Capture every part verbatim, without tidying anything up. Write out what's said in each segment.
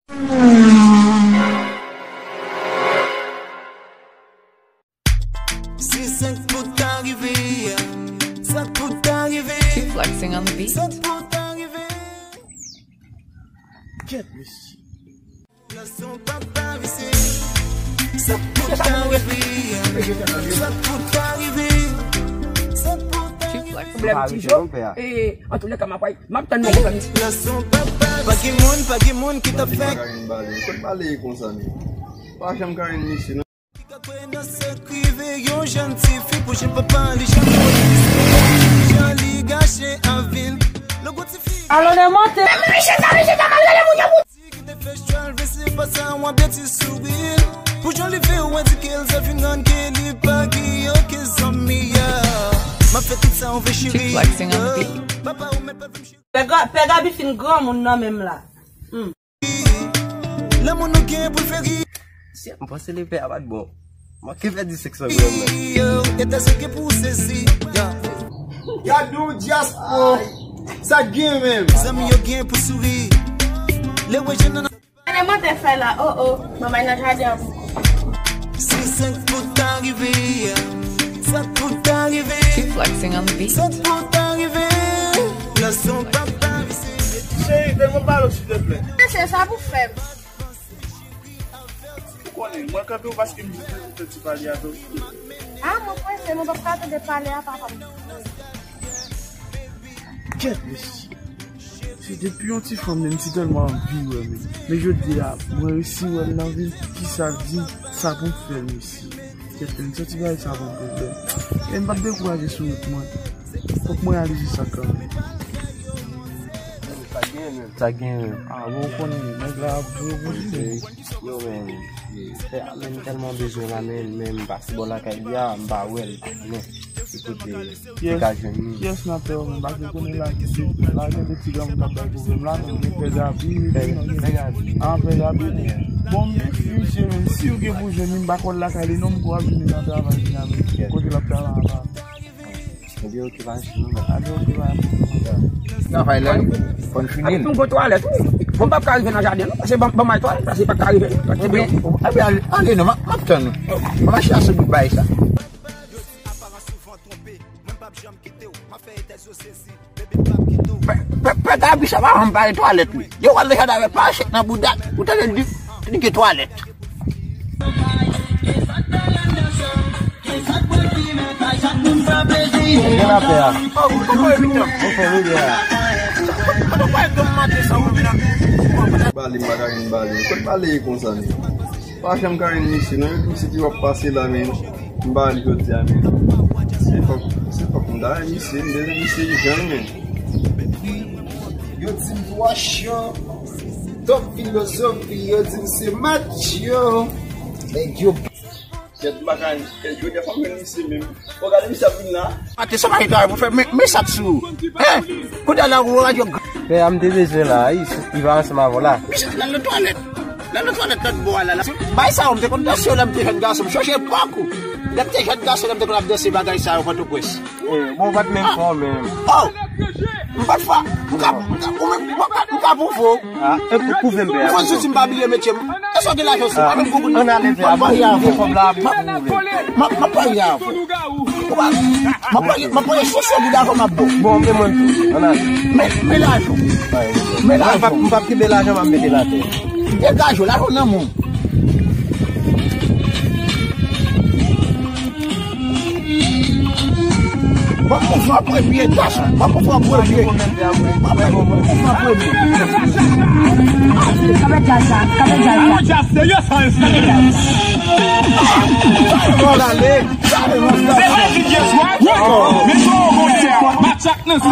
Si sa k pou ta rive, sa k pou ta rive, Keep flexing on the beat. Sa k pou ta rive. Kèt, mesye. Leson pa parese. Sa k pou ta rive, sa k pou ta rive, sa k pou ta rive. Keep flexing. Pwoblèm ti jo. E, antoulèka, m ap, m ap tann nou. Leson pa parese. Pa gen moun, pa gen moun ki t ap fè. Kot Bale konsa, men? Pa janm ka jwenn misye, non. Ki ka kwè nan sa k rive yon jèn tifi pou jan papa li jan pwodui se jan li gache avil. Lè gwo tifi. Alò, nè monte. Mesye sa, mesye sa, malgre le moun yo di ki te fè chwal vle se pa sa w ap beti souri l. Pou jan li fè w endike l sa fin rann ke li pa gen okenn zanmi a. M ap fè tout sa w vle cheri. Keep flexing on the beat. Papa ou mèt pa vle m cheri. Pè Ga-, Pè Gaby fin granmoun nan menm la. Hmm. Lanmou nou gen pou l fè ri. Sye, m panse lepè a pa t bon. Manke pèdi senk san grenn nan. Yo, eta sa gen pou sezi. Ya. Gade yon dyaspo. Sa gen menm. Zanmi yo gen pou souri. Lè w wè jèn nan. Gade mantè fè la. Oh, oh. Manman nan jaden an. Si sa k pou ta rive, sa k pou ta rive. Keep flexing on the beat. Sa k pou ta rive. Leson pa parese. Cheri, fè mwen pale w, silteplè. Mesye, sa pou fè m. Ou konnen, mwen kanpe w paske m jis bezwen fè ti pale avè w. Ah, mwen prese, mwen p ap ka tande pale a, papa. Kèt, mesye. Se depi yon ti fanm, men m si tèlman anvi wè, men. Men jodi a, mwen resi wè l nan vi m, kisa l di, sa pou m fè l, mesye. Kèt, men m santi bagay sa ban m pwoblèm. Men m p ap dekouraje sou wout mwen. Fòk mwen ale jis sa kanmenm. Sa gen menm. Sa gen menm. Ah, bon, ou konnen, nèg la ap voye pou li. Yo, men, men m tèlman bezwen la, men, men m pase bò lakay li a, m pa wè l, men se kote li ka jwenn li. Kiyès nan pè w menm? Paske konnen la gen de, la gen de ti granmoun k ap bay pwoblèm la, men gen pè Gaby, wi, non, gen, ah, pè Gaby. Bon, m gen fi, mesye, men si w gen pou jwenn li, m pa kwè l lakay li, non, m kwè w ap jwenn li nan travay li a, men kote l ap travay a pa. Epi okipasyon, men. Travay la, fò n fini l. Gon twalèt, wi. Bon, m p ap ka rive nan jaden, non, paske ban, ban m al twalèt, paske m p ap ka rive. Epi, epi ale, ale non, m ap, m ap tann ou. M ap mache a sou bout bagay sa. Pè, pè, pè Gaby sa pa janm pale twalèt, wi. Yo, w al nan jaden avèk pa chèk nan bouda, ou tande l di, li gen twalèt. Gen lapè a. Ou fè wi, gen a. Bale m pa ka jwenn bale. Kot Bale ye konsa, men? Pa janm ka jwenn misye, non. Misye ki w ap pase la, men. M bale jodi a, men. Se fòk, se fòk m ta wè misye, m bezwen misye ijan, men. Yo di m twa chan. Top filozofi, yo di m se match yo. Nèg yo. Kèt, m pa ka, kèt, jodi a fò m jwenn misye menm. Bon, gade misye ap vin la. Ate sa pa gen travay pou fè, men, men sa k sou ou. Hein? Kounye a la, ou radyo. Pè a m te bezwen la, wi, li pa ansanm avè w la. Misye, l al nan twalèt. L al nan twalèt lòt bò a la, la. Bay sa yo, m te konn danse yo lè m te jèn gason. M chonje epòk ou. Lè m te jèn gason, lè m te konn ap danse bagay sa yo, Pòtoprens. Eh, bon, w pa t menm fò menm. Oh! M pa t fò. M ka, m ka, ou menm, m ka, m ka pwouve w. Ah, e pou pwouve m, pè a. Ou fò soti m pa bliye metye m. Èske w gen lajan sou mwen? Menm kou kounye a. Ann ale, pè a. M ap parye avè w. M ap, m ap, m ap parye avè w. Ou pa, m ap parye, m ap parye sou sou bouda avè w m ap bo. Bon, men mwen tou. Ann ale. Men, men lajan. Men lajan. M p ap, m p ap kenbe lajan, m ap mete l atè. Degaje w, lajan nan men w. Ban m mouvman premye, gason. Ban m mouvman premye. Ban m mouvman premye. Kape djaz la, kape djaz la. Djaz serye sa, serye. Gade, gade, gade. Se la ki djaz, wè. Wè. Mete w, monchè. Match ak nan zòn.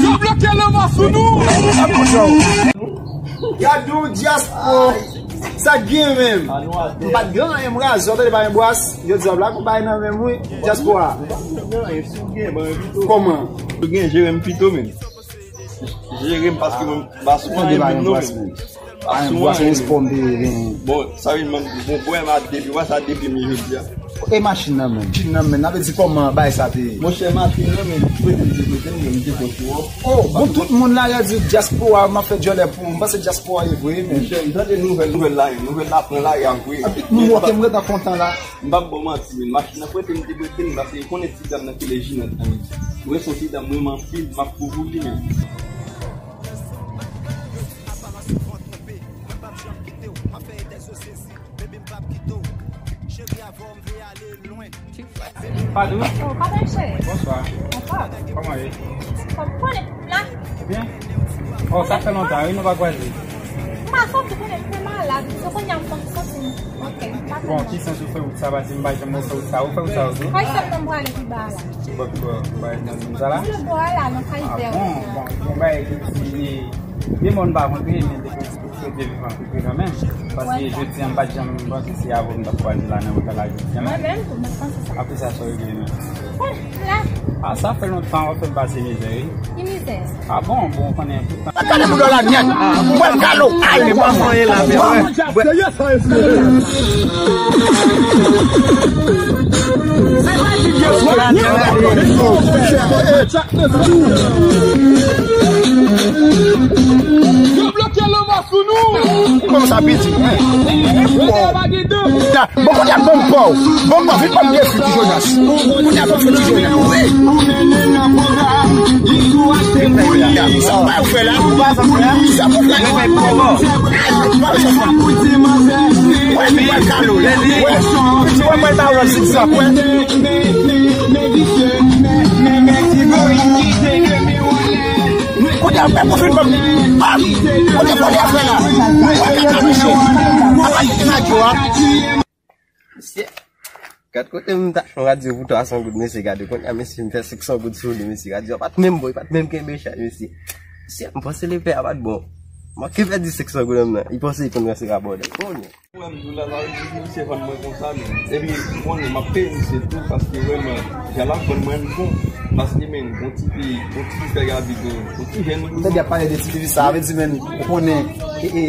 Yo bloke lanmò sou nou. Gade yon dyaspo. Sa k gen menm? M pa t gen anyen, m razè, w tande pa gen bwas. Yo di w ap la gon bagay nan men m, wi. Dyaspo a. Kòman? Ou gen jere m pito, men. Jere m paske mwen pa sou anyen menm non, men. Pa sou anyen. Bon, sa vin man, bon, bwè m a depi, wè sa depi m jodi a. E machin nan menm? Machin nan menm, n ap di kòman bagay sa te ye? Monchè, machin nan menm, prete m te prete m, men m te konn sou wòf. Oh, bon, tout moun la, y a di dyaspora, m ap fè djòlè pou ou. M panse dyaspora ye vre, men. Monchè, m tande nouvèl, nouvèl la, nouvèl la pran lari a vre. Epi nou wè ke m ret an kontan la. M p ap ba w manti, men machin nan prete m te prete m, paske konnen ti dam nan ki lejinant an. Mwen se yon ti dam, mwen anpil, m ap pou pou li menm. Padou? Oh, padou, cheri. Bonswa. Bonswa. Kòman ye? Kòman w ye? Ou byen? Oh, sa fè lontan, wi, nou pa kwaze. M pa santi, konnen m te malad. Se kounye a m konn santi m. Ok, pa bon, ki sans ou fè wout sa pase, m pa janm refè wout sa. Ou fè wout sa yo tou? Kay sa m nan prale pi ba la. Bò ki bò, bò nan zòn sa la? Sou bò a la, nan kay vè. Ah bon, bon, bon, bagay ki ti, de moun pa kontre, men de Bondye vivan pou kanmenm. Paske jodi a m pa t janm panse se avè w m t ap kwaze la nan wout la jodi a. Mwen menm tou, mwen panse sa. Apre sa, sa w regle menm? Bon, la. Ah, sa fè lontan w ap fè m pase mizè, wi. Ki mizè? Ah bon, bon, w konnen tout tan. Kale pou dòla nèt. Mwen kale w ale, mwen. Mwen. Yo bloke lanmò sou nou. Kòman sa piti? Bon, kounye a ban m pa w. Ban m pa w, vin ban m defi, Ti Jonas. Kounye a ban m fè Ti Jonas. Wi. Sa w pa fè la? Sa w pa fè la? Wè, nou pral kale w la. Wè, wè, mwen pa w zigzag, wè. Kounye a, mwen pwofit ban m. Bam! Kote kote a fè la? Kote a misye? Apa li te radyo a? Misye, gad kote m t ap fè yon radyo pou twa san goud, mesye, gade. Kounye a, mesye, m fè senk san goud sou li, mesye. Radyo a pa t menm bon, li pa t menm kenbe chay, mesye. Mesye, m panse lepè a pa t bon. M manke pèdi senk san goud nan men l. Li panse li konn ranse rabòdè. Kounye a. Wè m di w la, sa vle di misye vann mwen konsa, men. Epi, m konnen m ap peye misye tou, paske vrèman, jan l ap vann mwen, m bon. Paske, men, yon ti fi, yon ti fi fè Gaby gen, yon ti jèn. Ou te byen pale de ti fi sa, sa vle di, men, ou konnen, e, e,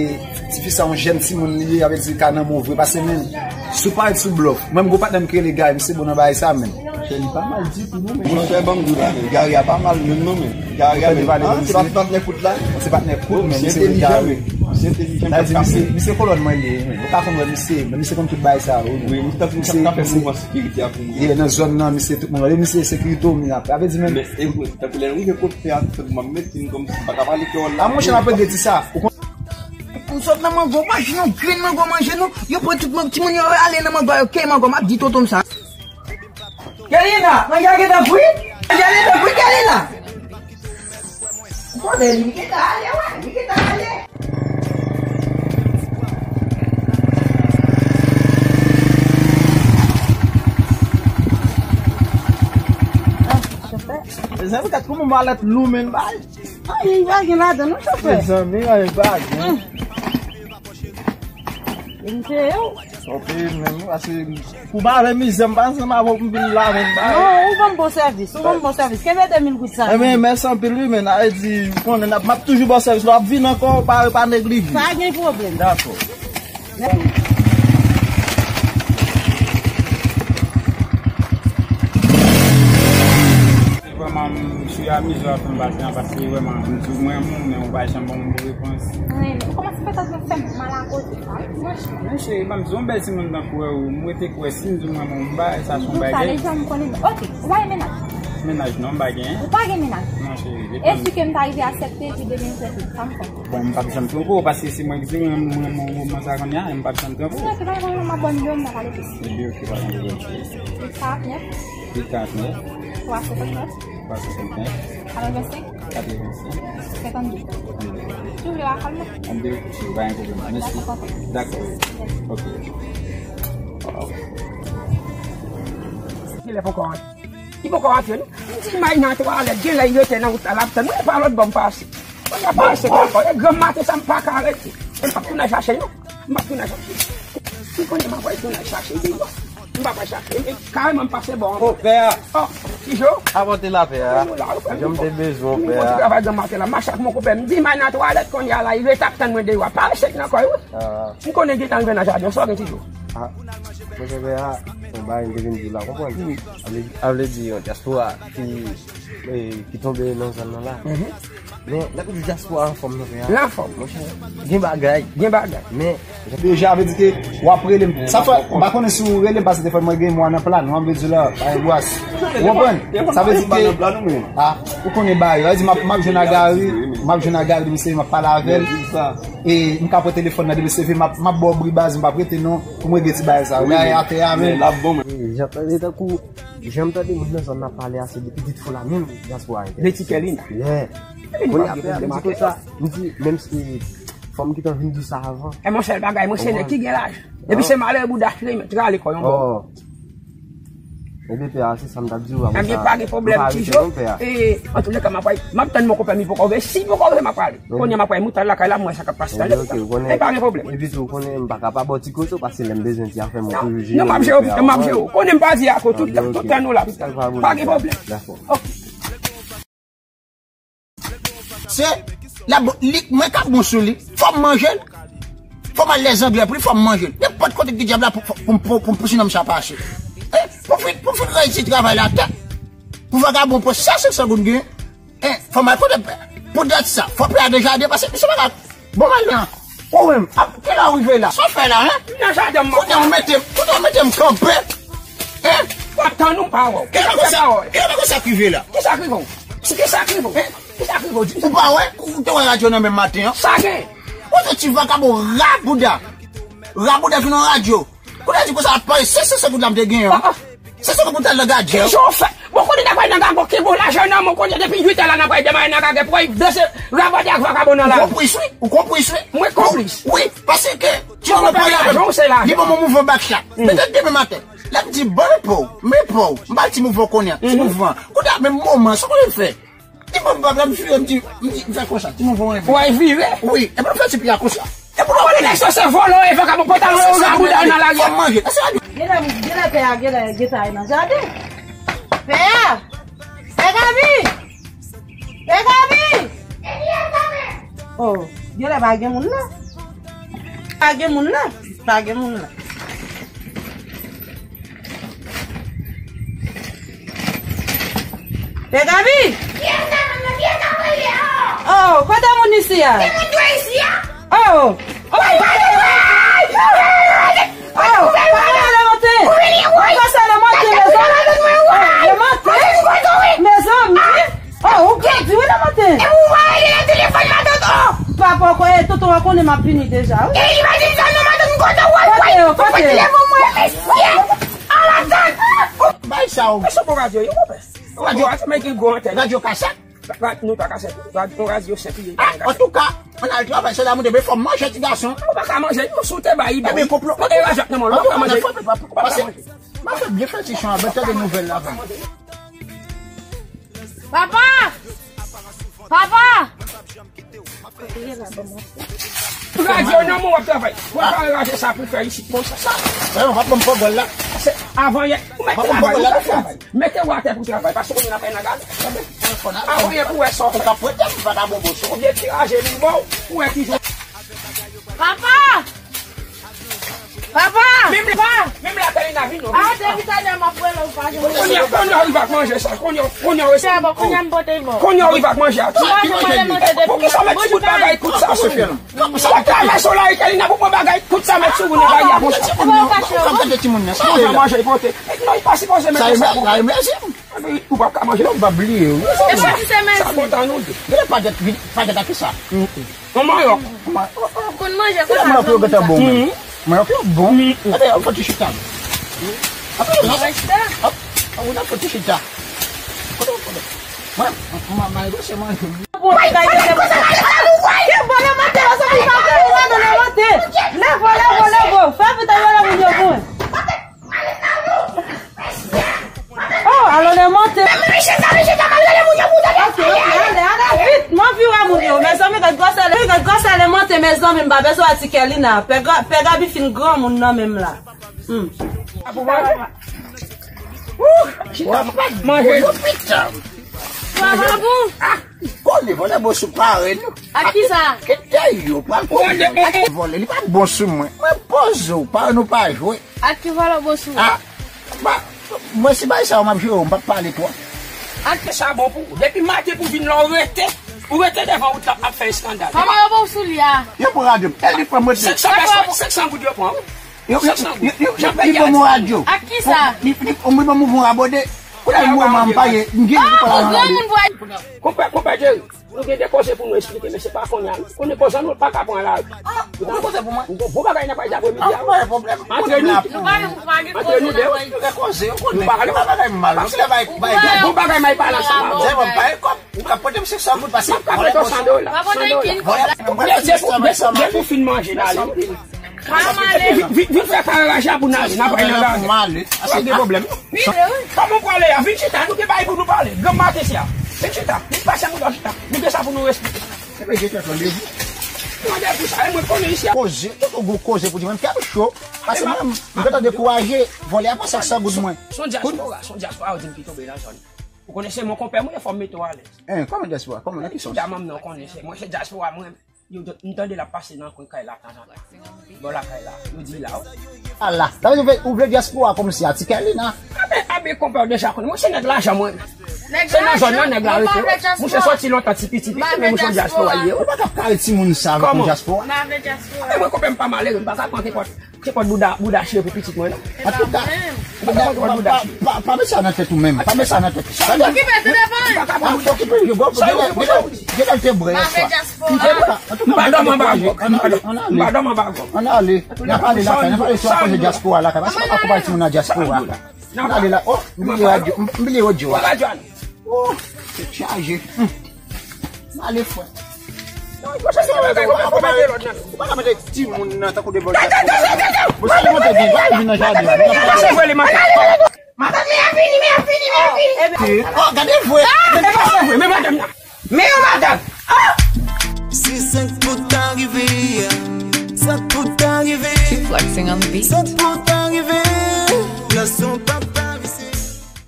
ti fi sa, yon jèn timoun li ye, sa vle di, ka nan men w vre, paske, men, si w parèt sou blòf, mwen, m gon patnè m ki rele Gary, misye bon nan bagay sa, men. Monchè, li pa mal ditou, non, men. Monchè, ban m di w la, men, Gary a pa mal menm, non, men. Gary a, men, ah, se pa ti patnè kout la? Se patnè kout, men misye entèlijan, men. Misye entèlijan, misye, misye kolòn mwen li ye, men. Ou ka konn wè misye, men misye konn tout bagay sa, wi. Wi, misye tankou misye k ap fè mouvman sekirite a pou mwen. Ye, nan zòn nan, misye tout moun wè. Misye sekirite w, men ap, sa vle di, men. Men, e, tankou lè n rive kote a, tankou m ap mete m kòmsi m pa ka pale kreyòl la. A, monchè, m ap regle ti sa. Ou konn. M sot nan mango, pa jwenn yon grenn mango manje, non. Yo pran tout mango, timoun yo ale nan mango, yo keye mango, m ap di tonton m sa. Kelina, manje a gentan bri? Manje a gentan bri, Kelina? Ou konnen li gentan ale, wè, li gentan ale. Ah, chofè. Mezanmi, gad kòman malèt lou, men, bay. Ay, pa gen ladan non, chofè. Mezanmi, ay, pa gen. Hum. Vin peye w. Chofè, men, paske pou pa avè mizè, m pa ansanm avè w pou m vin la, men, bay. Non, ou ban m bon sèvis, ou ban m bon sèvis. Kenbe de mil goud sa. Ebyen, mèsi anpil, wi, men, sa vle di, ou konnen, n ap, m ap toujou ba w sèvis, lè w ap vin ankò, pa, pa neglije. Pa gen pwoblèm. Dakò. Se vrèman, m sou amizè w ap fè m pase an, paske vrèman, m di w m renmen w, men ou pa janm ban m bon repons. Mwen, ou kòmanse fè tèt mwen fè m mal akoz de sa, wi, monchè. Monchè, ban m di w, yon bèl timoun tankou w, m rete kwè, si m di w m renmen w, m bay, sa se yon bagay. Sa deja m konnen. Ok, ou pa gen mennaj? Mennaj, non, m pa gen. Ou pa gen mennaj? Non, cheri, depi. E si ke m ta rive aksepte, epi demen m fè tout, sa m fè. Bon, m p ap janm twonpe w, paske se mwen ki di w, mwen, mwen, mwen, mwen sa kounye a, m p ap janm twonpe w. Sinon, se pa yon m ap ban m yo, m pa pale plis. Ebyen, ok, pa gen pwoblèm, cheri. Huit quarante-neuf. Huit quarante-neuf. Trois cinquante-neuf. Trois cinquante-neuf. Quatre-vingt-cinq. Quatre-vingt-cinq. Cinquante-deux. Cinquante-deux. Si w vle, w a kòl mwen. An de, ok, pa gen pwoblèm. Mèsi. Dakò, papa. Dakò. Ok. Wow. Kilè poko antre? Li poko antre, non. M di, may nan twalèt, genlè li rete nan wout la, l ap tann mwen, pa lòt bò m pase. Mwen pa pase ankò, e granm maten sa m pa ka rete. E m p ap tounen al chache, non. M p ap tounen al chache. Si konnen m ap al tounen al chache deyò. M p ap al chache, men kareman m pase bò an. O, pè a. O, Ti Jo. Apòte lapè a. Mwen la, wi, frè m. Jan m te bezwen w, pè a. M konn travay granm maten la, mache ak mon konpè. M di, may nan twalèt kounye a la, li rete ap tann mwen deyò. Pa rete nan kò, wi. Ah. M konnen gentan rive nan jaden, sa w gen, Ti Jo? Ah. Mwen se vè a, yon bagay m te vin di w la, konprann? Wi. A vle, a vle di yon dyaspora ki, eh, ki tonbe nan zòn nan la. Men, lè m di dyaspora anfòm nan vè a. Lanfòm, monchè. Gen bagay, gen bagay. Men, deja, vle di ke w ap rele m. Sa fè, m pa konnen si w rele m, paske te fè mwen gen mwa nan plan, mwen vle di la, pa anbwas. Ou konprann? Sa vle di ke, ah, ou konnen bagay yo. Sa vle di, m ap, m ap jwenn a Gary, m ap jwenn a Gary, depi se, m ap pale avè l. E m ka pran telefòn nan depi seve, m ap, m ap ba w bri baz, m p ap rete non, pou m regle ti bagay sa yo. Bagay atè a, men. Jan m tande tankou, jan m tande moun nan zòn nan ap pale a, se de pitit fou la menm, dyaspora entèlektyèl. Leti Kèlina. Yeah. Kounye a, m di konsa, m di, menm si, fò m gentan vin di sa avan. E monchè, bagay, monchè, nèg ki gen lajan. Epi se malè bouda chile, men, trale kò yon bò. Ebyen, pè a, se sa m t ap di w a, konsa. Ebyen, pa gen pwoblèm, Tijo. E, antoulèka, m ap pral, m ap tann mon konpè, mi poko rive. Si poko rive, m ap prale. Kounye a, m ap pral moutan lakay la, m wè sa k ap pase la. E pa gen pwoblèm. Epi tou, ou konnen, m pa ka pa ba w ti kote, paske lè m bezwen ti afè, m toujou jere. Non, m ap jere, m ap jere. Konnen m pa di a ko, tout tan nou la. Pa gen pwoblèm. Dakò. Ok. Se, la, bon, li, mwen ka bon sou li. Fò m manje l. Fò m al lèzanglè pou li, fò m manje l. Nenpòt kote ki dyab la pou, pou, pou, pou, pou, pou sinon m sa pase. Eh, pou fin, pou fin reyisi travay la, tè. Pou vagabon pran sa senk san goud gen. Eh, fò m al kote, pou dat sa. Fò pè a gen jaden, paske misye pa ka. Bon, mal la. Ou menm, ap, kilè w rive la? Sa w fè la, en? Nan jaden m. Kounye a w mete, kounye a w mete m kanpe. En? W ap tann ou pa wè w. Kilè w konsa, kilè w konsa k rive la? Kisa k rive w? Kisa k rive w? Kisa k rive w? Di m sa. Ou pa wè? Ou te wè radyo nan menm maten an? Sa gen. Ou se ti vakabon rabouda. Rabouda vin nan radyo. Kounye a di konsa ap pale, se, se, se goud la m te genyen an. Se sou pou tal nan gadjè. Kijan w fè? Bon, konnen nèg pa nan gago, ki bon lajan nan men w, konnen depi uit è la n ap pral demare nan gagè pou w blese rabòdè ak vakabon nan lari. Ou konplis, wi. Ou konplis, wi. Mwen konplis. Wi, paske ti moun nan pale avè m. Li ban mwen mouvman bakchat. Petèt demen maten. Lè m di, ban men pa w, men pa w. M ba l ti mouvman konnen an, ti mouvman. Kounye a, menm moman, sa w konnen l fè? Li ban m bab la, m vire, m di, m di, m fè konsa, ti mouvman mwen. Ou al vire? Wi, epi m fè ti pye a konsa. Epi w konnen nèg sa se vòlò, e vakabon, pantalon yo, rabouda nan lari a. Fò m manje. Genlè, genlè pè a, genlè gentan al nan jaden. Pè a! Pè Gaby! Pè Gaby! Oh, genlè pa gen moun nan. Pa gen moun nan. Pa gen moun nan. Pè Gaby! Oh, kote moun isi a? Oh! Oh! Oh, pa ale monte! Pa ale monte, mezanmi! Oh, le monte! Mezanmi! Oh, ou pèdi wi nan maten. E ou pa rele nan telefòn matant, oh. Papa, kò, e tonton an konnen m ap vini deja wi. E li pa di sa non, matant, m kontan wè w. Kote yo, kote yo? Mesye, a matant. Bay sa w. Mesye, bon radyo, yo, papa. Radyo, radyo, men gen gwo antèn. Radyo kasèt? Ra-, nou pa kasèt. Radyo, radyo senp li ye. Ah, antouka, ann al travay, se la moun te fò manje ti gason. Ou pa ka manje, yo sou te bay. Ebyen, konplo. Kote radyo nan men w, ou pa ka manje. Ou pa ka manje. M ap fè byen fè ti chan avè tande nouvèl la avè m. Papa! Papa! Radyo nan men w ap travay. Ou pa ka raje sa pou fè isit konsa. Sa. Mwen, w ap ban m pògòl la. Se avan yè. Ou mèt travay, ou pa travay. Mete w atè pou travay, paske ou vin ap fè nan gade. Avan yè pou wè sa w fè. Ou ka prete m, pa ka bon bon son. Ou detiraje li, bon, ou wè ki jan. Papa! Papa! Menm la, menm la, Kèlina vin non. Ah, depi talè m ap rele w pa janm. Kounye a, kounye a, ou rive ak manje sa. Kounye a, kounye a, ou rive ak manje a. Poukisa w met ti bout bagay kout sa sou ou? Sa travay sou la, Kèlina, pou pran bagay kout sa met sou ou nan bagay a konsa. Ou pa kache, ou pa kache. Manje pote. Non, li pa sipoze met sa. Ou pa ka manje. Non, pa bliye, wi. E pa ti se mezi. Sa kontan nou de. Gen pagèt, pagèt ak sa. Yon manyòk. Ou konn manje konsa. Manyòk yo gentan bon menm. Manyòk yo bon. Atè, yon fò ti chita. Atè, yon fò ti chita. Kote w konnen? Mwen, mwen, mwen, mwen, mwen, mwen. Ki bon le maten, mezanmi, pa fè yon rado le maten. Leve, leve, leve. Fè vit, ale moun yo pou mwen. Oh, alò le maten. Ok, ok, ale, ale, vit, m anvi wè moun yo. Mezanmi, gad gwosè le, gad gwosè le maten, mezanmi, m pa bezwen wè ti Kèlina. Pè Ga-, pè Gaby fin granmoun nan menm la. Hmm. Manje. Sa va bon? Ah, konnen vòlè bon sou pare nou. Ak kisa? Kete yo, pral konnen. Vòlè, li pa bon sou mwen. Mwen Koze w, pa nou pa jwe. Ak ki valè w bous ou? Ah, ba, mwen si bay sa yo m ap jere w, m p ap pale twòp. Ak sa bon pou ou. Depi maten pou vin la, ou rete. Ou rete devan wout la ap fè eskandal. Kòman yo ba w soulye a? Yo pran radyo m. E li pran mwen. Senk san pèsòn, senk san goud yo pran, wi. Yo, yo, yo, yo, yo, li ban mwen radyo. Ak ki sa? Li, li, li ban mwen yon abòde. Kounye a mwen, m pa ye, m gen pou pale nan radyo. Konpè, konpè Jerry, nou gen de koze pou nou esplike, men se pa kounye a, non. Kounye koze nou pa ka pran lari. Ou konn koze pou mwen? Ou gon bon bagay n ap pale apre midi a. Antre nou. Antre nou de. Nou gen koze, ou konnen. Nou pa pale. Bagay mal. Bon bagay m al pale ansanm avè w. Ou ka pote m senk san goud pase. M ap ka pote w san dola. San dola. Depi, depi, depi w fin manje, n ale. Vin, vin, vin fè kare raja pou n ale, n ap pale nan gade. Pa gen pwoblèm. Kòman w prale a? Vin chita, nou gen bagay pou nou pale. Granm maten sa. Vin chita, vin pase mouda chita. Nou gen sa pou nou esplike. Mwen gen kèk randevou. Randevou sa, e mwen konnen isi a. Koze, tout ou gon koze pou di mwen, kè m cho. Paske mwen, m gentan dekouraje, vòlè a pran senk san goud mwen. Son dyaspora, son dyaspora, ou di m ki tonbe nan zòn. Ou konnen se mon konpè mwen, fò m mete w alèz. Hein, kòman dyaspora? Kòman, nan ki sans? Dam nan konnen se mwen, se dyaspora mwen. Yo, m tande l ap pase nan kwen kay la tanzantan. Bò lakay la, yo di la, wi. Ala, sa vle di ou vle dyaspora kòmsi a ti kay li nan. Abe, abe konpè w deja konnen. Mwen se nèg lajan mwen. Se nan zòn nan nèg la rete. Mwen se sòti lontan ti piti, piti, men mwen se dyaspora li ye. Ou pa ka kare timoun sa avèk yon dyaspora. Abe mwen konpè m pa malere, m pa ka pran kenpòt. Se pa bouda, bouda chire pou pitit mwen, non. Antouka, pa, pa, pa, pa met sa nan tèt ou menm. Pa met sa nan tèt ou. Okipe, se devan. Pa ka pran bouda. Okipe, yo, bon, genlè l te bwè yè swa. M pa dòmi anba gòg. M pa dòmi anba gòg. Ann ale. N ap ale lakay, n ap ale sou afè dyaspora lakay. Paske m pa konprann timoun nan dyaspora. Ann ale la. Oh, m bliye radyo, m bliye radyo a. Oh, tèt chaje. Hmm. M ale frè. Ou pa ka mete timoun nan tankou de bòl dyaspora. Mwen se mwen te gen, pa vin nan jaden. Matant mi a fini, mi a fini, mi a fini. Oh, gade vre. E pa se vre, men madanm nan. Men yon madanm. Ah! Si sa k pou ta rive, sa k pou ta rive. She flexing on the beat. Sa k pou ta rive, la son